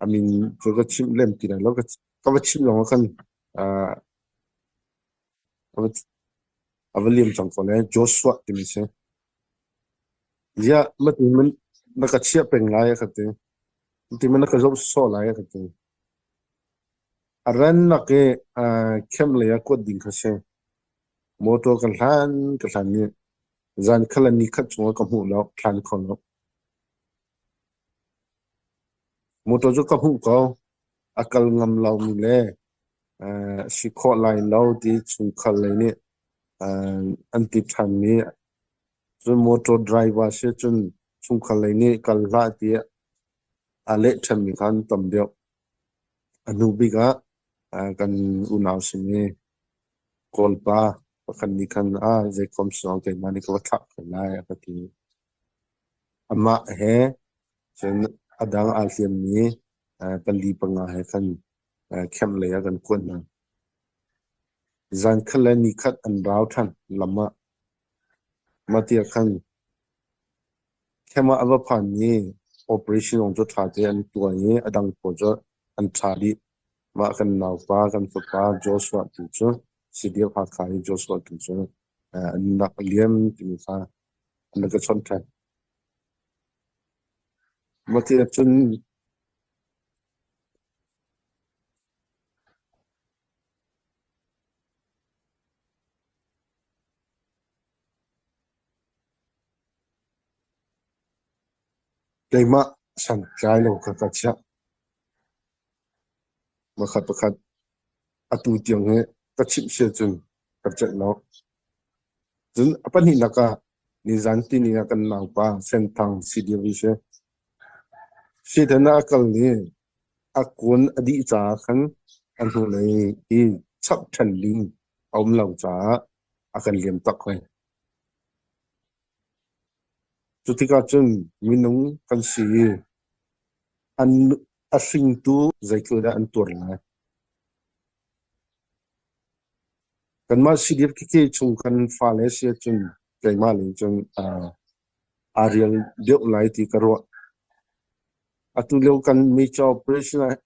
A min cu ka chimh lem ti lai lo. Ka va chimh lawng ah khan uh, a va liam cang ko le Joshua timi si. Ziah mati man na ka chiah peng lai a ka ti. Mati man na ka zoh sawh lai a ka ti. A rannak i uh, camp lei ah kuat ding kha si. Motor ka hlan ka hlan i zan khat le ni khat chungah ka hmuh lo, hlan kho lo. Motor cu ka hmuh ko. A kal ngam lomi le uh, si khawh lai lo ti chungkhar lei nih uh, an ti ṭhanmi cun motor driver si cun chungkhar lei nih kal hlah tiah a leh ṭhanmi kha an tam deuh. A hnu bik ah uh, kan unau simi Kawlpa pakhat nih khan ah zeikom sawng keimah nih ka va thlah ko lai a ka ti. Amah he cun a dang aa hliammi pali panga he khan camp lei ah kan kuat hna. Zan khat le ni khat an rau ṭhan lam ah. Mah tiah khan camp ah a va phan i operation zong cu ṭha tein an tuah i a dang pawl cu an ṭha dih. Mah kan naupa kan fapa Joshua tu cu CDF Hakha i Joshua tu cu an nak a liam timi kha an rak ka chawnh ṭhan. Mah ti ahcun keimah santlai lo kha ka chiah. Pakhat pakhat atu tiang hi ka chimh si ahcun ka celh lo. Cun a pahnihnak ah nizan tini ah kan naupa Senthang CDV si. Satan ah a kal i a kun a dih caah khan a hnulei i chap ṭhan ding a um lo caah a kan liam tak hoi. Cu tikah cun minung kan si i an a hringtu zeitluk dah an tuar lai. Kanmah CDF khikhi chung kan fale si ahcun keimah nih cun aa rial deuh lai ti ka ruah. Atu lio kan major operation ah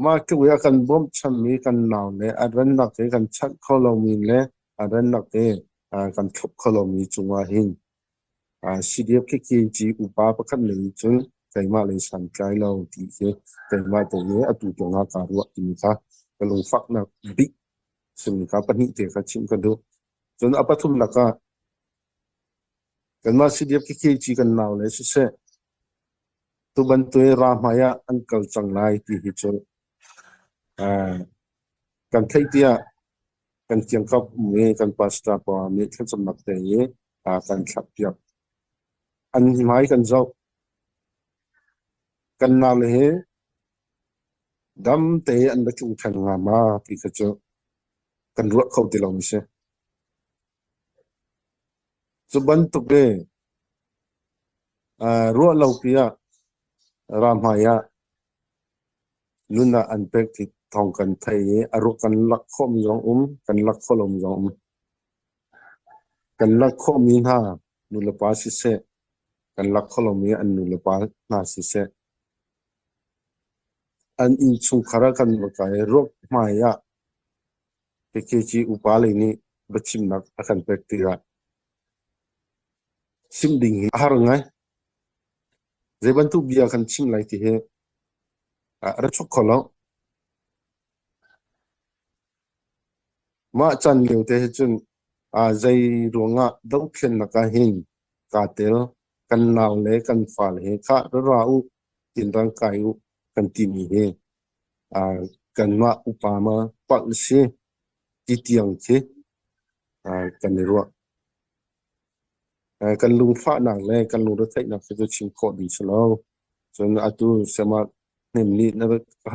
mah tluk i a kan bawmhchanmi kan nau le a rannak i kan chanh kho lomi le a rannak i kan thlop kho lomi cungah hin CDF khikhi upa pakhat nih cun keimah lei santlai lo ti khi keimah te nih atu tiang ah kaa ruah timi kha ka lungfaknak bik simi kha pahnih te kha chim ka duh. Cun a pathumnak ah kanmah CDF khikhi kan nau le siseh tu bantuk i ra hmai ah an kal cang lai ti hi cu kan theih tiah kan kiangkap um i kan pastor pa nih thlacamnak te i kan thlahpiak. An hmai kan zoh. Kan nau hi dam te an va tlung ṭhan hnga ma ti kha cu kan ruah kho ti lomi si. Cu bantuk i ruah lo pi ah ra hmai ah nun ah an pek ti thawng kan thei i a ruak kan lak khawhmi zong um, kan lak khawh lomi zong um. Kan lak khawhmi hna nulepa siseh, kan lak kho lomi an nulepa hna siseh, an innchungkhar ah kan va kai i ruak hmai ah KKG upa lei nih biachimnak a kan pek tikah chim ding hi a har ngai. Zei bantuk bia kan chim lai ti hi a ra chuk kho lo. Mah caan lio te hi cun zei ruangah dothlennak ah hin kaa tel, kan nau le kan fale hi khah ra ra u, tinrang kai u kan timi hi kanmah upa ma palh a si ti tiang khi kan i ruah. Kan lungfahnak le kan lungretheihnak khi cu chim khawh ding si lo. Cun atu sayamah Hnem nih na.